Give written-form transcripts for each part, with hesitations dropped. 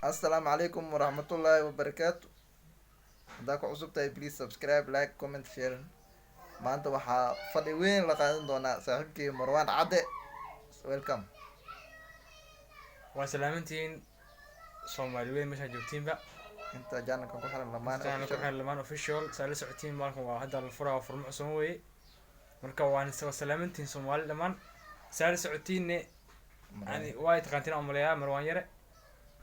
Assalaamu calaykum waraxmatullaahi wabarakaatu. Haddaa ku cusub tahay, please subscribe, like, comment, share. Maanta waxaa fadhi weyn la qaadan doonaa saaxiibkii Marwaan Cadde. Welcome. Waa salaamantihiin, Soomaali weyn meeshaa joogtiinba. Inta channelkan ku xiran Lamaan Channel ku Official. Xiran Lamaan Official, saa la socotiin, maalkan waa hadda la furaa, waa furmo cusub weye. Marka waa salaamantihiin Soomaali dhammaan, saa la socotiinne. Yani waa taqaantiin aan umaleeyaa Marwaan Yare.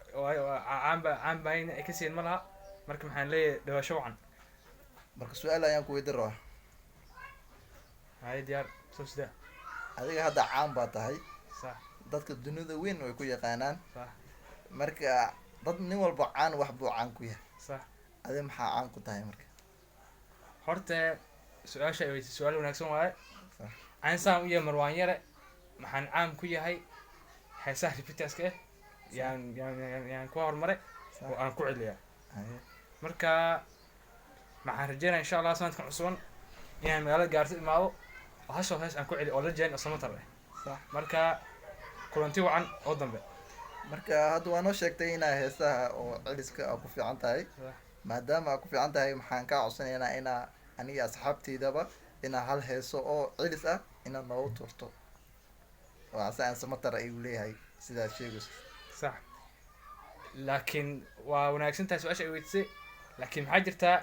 Caan ba caan bahayna ay ka siin ma laha. Marka maxaan leeyahay? Dhawaasho wacan. Marka su-aal ayaan ku weydiin rabaa. Haye, diyaar, soo sidaa. Adiga hadda caan baa tahay. Sax. Dadka dunida weyn way ku yaqaanaan. Sax. Marka dad nin walba caan wax buu caan ku yahay. Sax. Adiga maxaa caan ku tahay marka? Horta su-aasha ay weydiisay su-aal wanaagsan waaye. Sax. Caan saan u yahay Marwaan Yare, maxaan caan ku yahay heesaha repeaters-ka ah yaan ku horumaray oo aan ku celiyaa. Marka maxaan rajeynaya, insha Allah, sanadkan cusuban inaan magaalada Gaarso imaado oo hashoo hees aan ku celiyo oo legend oo Samatar ah. Marka kulanti wacan oo dambe. Marka hadda waa noo sheegtay inaa heesaha oo celiska aa ku fiican tahay. Maadaama aa ku fiican tahay, maxaan kaa codsanaynaa inaa aniga asxaabteydaba inaa hal heeso oo celis ah inaad noogu tuurto oo ase aan Samatar ayuu leeyahay sidaad sheegayso. Sax, laakiin waa wanaagsan tahay su-aasha ay weydiisay, laakiin maxaa jirtaa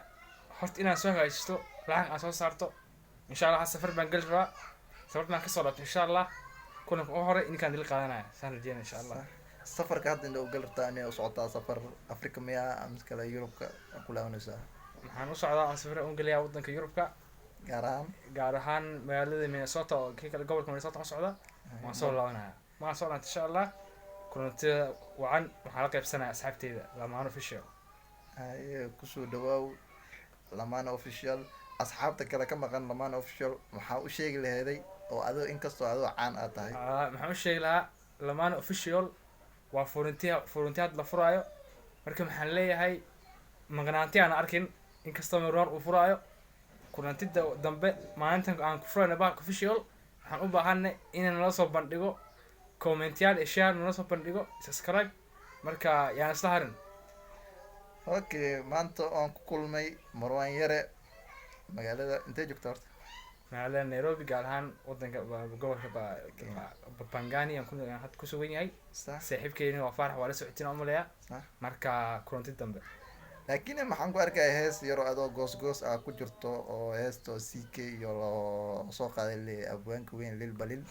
horta inaan soo hagaajisto lacag aan soo saarto, insha Allah. Safar baan geli rabaa, safar baan kasoo laabto, insha Allah kulanka u hore ninkaan dil qaadanaya saan rajeynaya, insha Allah. Safarka hadda inta ugal rabtaa inay u socotaa safar Africa miya ama kale Yurubka aa ku laabanaysaa? Maxaan u socdaa aan safar u gelayaa waddanka Yurubka. Gaar ahaan? Gaar ahaan magaalada Minnesota oo kii kale gobolka Minnesota u socda. Waan soo laabanaya, waan soo laabta, insha Allah. Kulantida wacan waxaan la qaybsanaya asxaabteyda Lamaan Official. Haye, kusoo dhawaaw Lamaan Official. Asxaabta kale ka maqan Lamaan Official maxaa u sheegi laheeday oo adoo inkastoo adoo caan aad tahay? Ah, maxaan u sheegi lahaa? Lamaan Official waa furuntiya, furuntiyaad la furaayo. Marka maxaan leeyahay? Maqnaanti aan arkin inkastoo Marwaan uu furaayo kulantida dambe. Maalintan aan ku furayno bahalka official, waxaan u baahanay in nala soo bandhigo commentyaal iyo share, nala soo bandhigo subscribe. Marka yaan isla harin. Okay, maanta oon ku kulmay Marwaan Yare magaalada, intee joogta horta? Magaalada Nairobi, gaar ahaan wadanka gobolka Pangani aan hadda ku sugan yahay. Saaxiibkeyni waa Faarax, waa la socotiin aan umaleeyaa. Marka kulanti dambe. Laakiin maxaan ku arkaya hees yaroo adoo goos goos ah ku jirto oo heesto CK iyo loo soo qaaday le abwaanka weyn Lil Balil.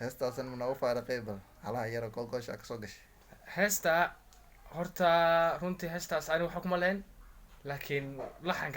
Heestaasan ma noogu faariqay bal halaha yaro goosgoosha kasoo gashay? Heesta horta runtii heestaas ani waxa kuma lahayn, laakiin laxanka